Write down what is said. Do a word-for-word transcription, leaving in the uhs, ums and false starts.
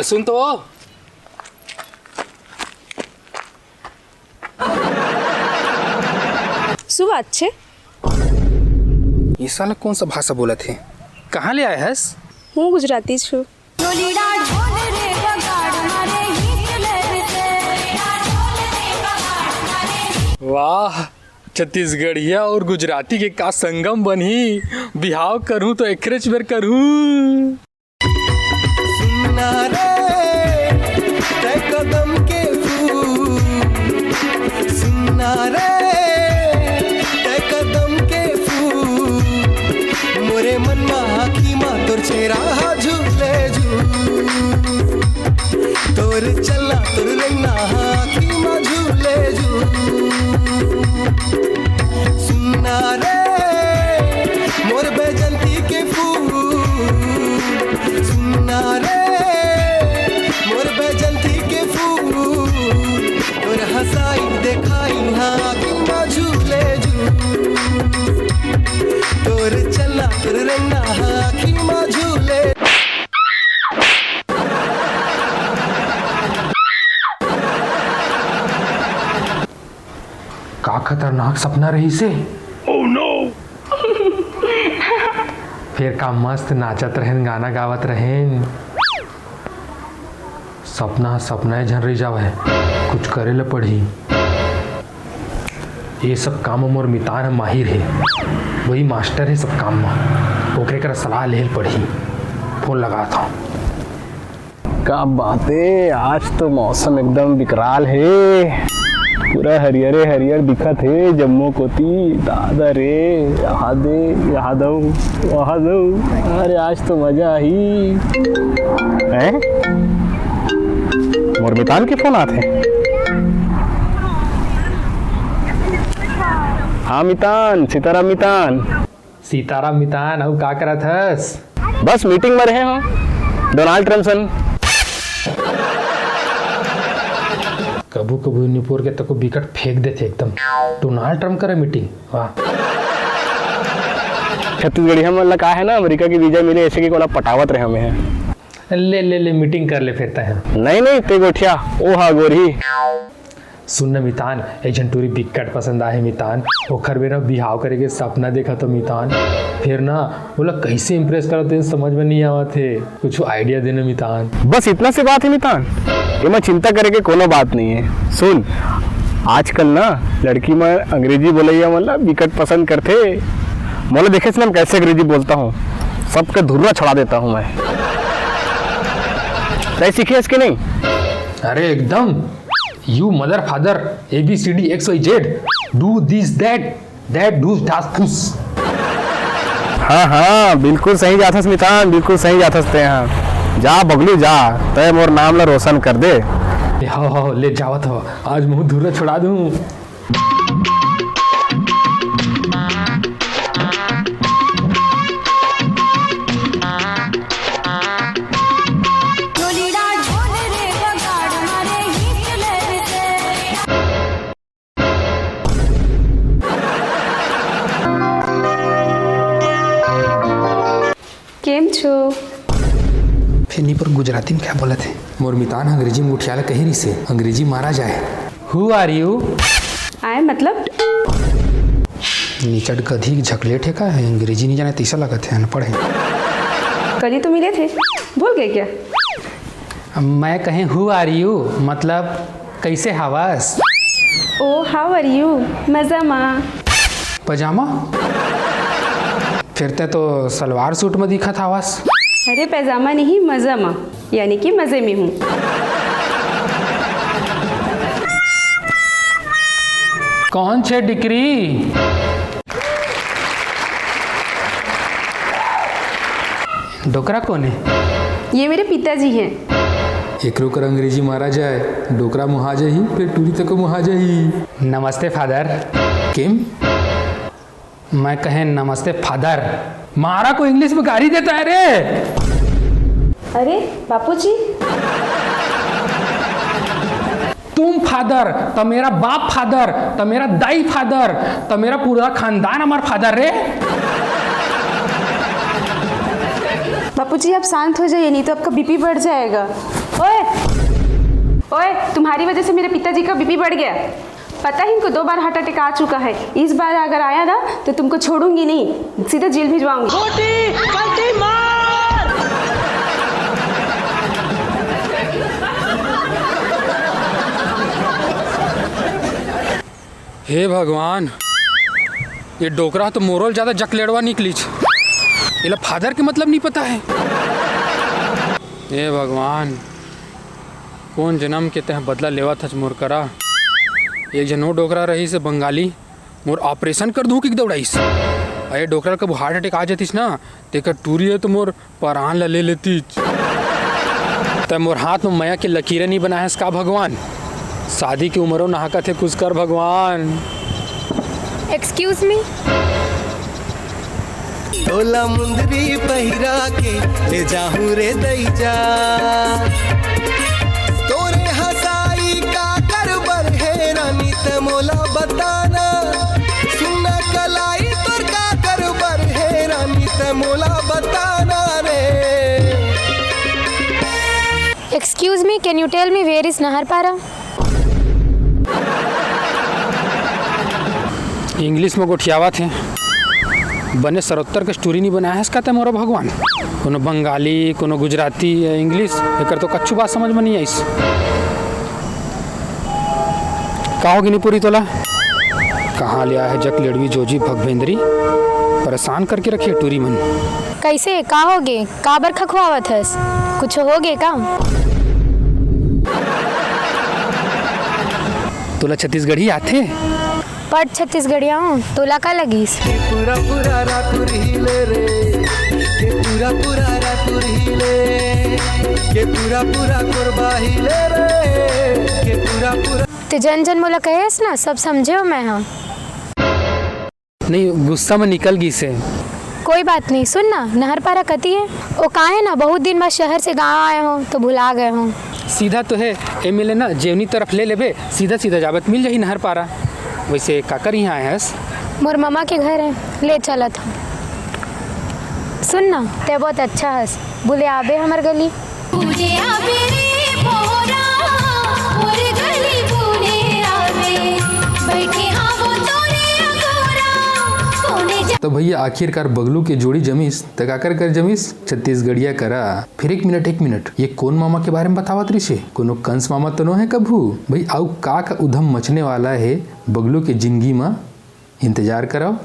सुन तो। सुबह अच्छे। ये साला कौन सा भाषा बोलत हे? कहाँ ले आए हस? हूँ गुजराती छु। वाह, छत्तीसगढ़िया और गुजराती के का संगम बनही। बिहाव करहूँ तो एकरेच बेर करहूँ। सुनना रे, तै कदम के फूल, सुनना रे, तै कदम के फूल, मोरे मन मा आँखी मा तोर चेहरा हा झूले झूल, तोर चलना तोर रेंगना हा आँखी मा झूले झूल। सुनना रे, मोर बैजंती के फूल, सुनना रे, मोर बैजंती के फूल, तोर हंसाई देखाई हा आँखी मा झूले झूल, तोर चलना तोर रेंगना हा आँखी मा झूले। का खतरनाक सपना रहिसे। Oh no! फेर का मस्त नाचत रहेन, गाना गावत रहेन। सपना ह सपना ए झन रहि जावय, कुछ करे ल पड़ही। ये सब काम म मोर मितान ह माहिर हे, वही मास्टर हे सब काम म। ओकरे करा सलाह लेहे ल पड़ही। फोन लगात हंव। का बात हे, आज तो मौसम एकदम विकराल हे, पूरा हरियरे हरियर दिखत हे जम्मो कोती। दादा रे, यहाँ दे, यहाँ दऊ, वहाँ दऊ। अरे आज तो मजा आही। हैं? मोर मितान के फोन आत हे। हाँ मितान, सीताराम मितान। सीताराम मितान, अउ का करत हस? बस मीटिंग म रहे हंव डोनाल्ड ट्रंप सन। कभू कभू निपोर के तको बिकट फेंक देथे एकदम। डोनाल्ड ट्रंप करा मीटिंग, वाह। छत्तीसगढ़िया मन ला का हे ना, अमेरिका के वीजा मिले, ऐसे कि कोला पटावत रहे हमें। ले ले ले, मीटिंग कर ले फिर तैं। नहीं नहीं, ते गोठिया, ओ हा गोरही। सुन न मितान, एक झन टूरी बिकट पसंद आहे मितान, ओखर बेरा बिहाव करे के सपना देखत हंव मितान। फेर ना ओला कइसे impress करंव तेन समझ में नइ आवत हे, कुछ idea दे न मितान। बस इतना से बात हे मितान, एमा चिंता करे के कोनो बात नइ हे। सुन, आजकल ना लड़की मन अंग्रेजी बोलइया मन ला बिकट पसंद करथे। मोला देखे से ना मैं कैसे अंग्रेजी बोलता हूँ, सबके धुर्रा छुड़ा देता हूँ मैं। तैं सीखे हस कि नहीं? अरे एकदम। You mother father, A B C D X Y Z, do this that, that do that फुस। हाँ हाँ, बिल्कुल सही जाथस मितान, बिल्कुल सही जाथस तैं हा। जा बगलू जा, तैं मोर नाम ला रोशन कर दे। हव हव, ले जावत हंव, आज महूँ धुर्रा छुड़ा दूँ। केम छो? फेर निपोर गुजराती म का बोलत हे? मोर मितान ह अंग्रेजी म गोठिया ल कहे रिहिसे, अंग्रेजी मारा जाए। Who are you? आए मतलब? निचट गधी झकलेट हे का? अंग्रेजी नइ जाने तइसा लगत हे, अनपढ़ हे। कल ही तो मिले थे, भूल गए क्या? मैं कहें, Who are you? मतलब, कइसे हावस? Oh, how are you? मजा मा। पजामा? फेर तैं तो सलवार सूट म दिखत हावस। अरे, पैजामा नहीं, मजा मा, यानी कि मजे में हूँ। कौन छे डिकरी? डोकरा कोन हे? ये मेरे पिताजी हैं। एकरो कर अंग्रेजी मारा जाए, डोकरा मुहा जाही, फेर टूरी तको मुहा जाही। नमस्ते फादर। किम? मैं कहे नमस्ते फादर। मारा को इंग्लिश में गारी देता है रे। अरे बापूजी। तुम फादर, त मेरा बाप फादर, त मेरा दाई फादर, त मेरा पूरा खानदान हमार फादर रे। बापूजी, आप शांत हो जाइए, नहीं तो आपका बीपी बढ़ जाएगा। ओए, ओए, तुम्हारी वजह से मेरे पिताजी का बीपी बढ़ गया। पता है, इनको दो बार हार्ट अटैक आ चुका है। इस बार अगर आया ना, तो तुमको छोड़ूंगी नहीं, सीधा जेल भिजवाऊंगी। छोटी, पलटी मार। हे भगवान, ये डोकरा तो मोरो ले ज्यादा जकलेड़वा निकलीच। एला फादर के मतलब नहीं पता है। हे भगवान, कोन जनम के तैं बदला लेवत हच मोर करा। एक झन ओ डोकरा रहिस हे बंगाली, मोर ऑपरेशन कर दूं कि दौड़ाइस। अरे डोकरा ल कभू हार्ट अटैक आ जातिस ना, तेकर टूरी हे तो मोर परान ल ले लेतिस। तैं मोर हाथ में मया के लकीरें नहीं बनाए हस का भगवान? शादी के उमरो नहाकत हे, कुछ कर भगवान। Excuse me। तोला मुंदरी पहिरा के ले जाहूं रे दईजा। तोरे हंसाई का करबर हे रानी, ते मोला बताना। सुनना कलाई तोर का करबर हे रानी, ते मोला बताना रे। Excuse me, can you tell me where is Naharpara? English में गोठियावत हे। बने सरोत्तर के स्टोरी नहीं बनाए हस का तैं मोरो भगवान। कोनो बंगाली, कोनो गुजराती, इंग्लिश, एकर तो कच्छु बात समझ में नहीं आइस। का हो गे नी पूरी तोला? कहाँ ले आए हे जकलेड़वी जोजी भगभेंदरी? परेशान करके रखे टूरी मन। कैसे? का हो गे? काबर खखवावत हस? कुछ हो गे का? तोला छत्तीसगढ़ी आथे? पट छत्तीसगढ़िया हूँ, तोला का लगिस? के पूरा पूरा रायपुर हिले रे, के पूरा पूरा रायपुर हिले, के पूरा पूरा कोरबा हिले रे, के पूरा पूरा। ते जन जन मोला कहेस ना, सब समझे हो मैं हा। नहीं, गुस्सा में निकल गिस हे। कोई बात नहीं, सुन ना, नहरपारा कती हे? ओ काहे ना, बहुत दिन बाद शहर से गांव आए हो तो भुला गए हो। सीधा तो हे, एमे ले ना जेवनी तरफ ले लेबे, सीधा सीधा जाबे त मिल जाही नहरपारा। वैसे काकर इहाँ आए हस? मोर ममा के घर हे, ले चलत हूँ। सुन ना, ते बहुत अच्छा हस, बुले आबे हमर गली। बुले आबे रे भोरा, मोर गली बुले आबे, बैठे हाँ वो तोरे अगोरा, कोने जा- तो भैया, आखिरकार बगलू के जोड़ी जमिस, त काकर कर जमिस? छत्तीसगढ़िया करा। फिर एक मिनट, एक मिनट, ये कोन मामा के बारे में बतावत रिसे? कोनो कंस मामा तो नो हे कभू? भाई, आउ का का उधम मचने वाला हे बगलू के जिंदगी मा? इंतजार करव।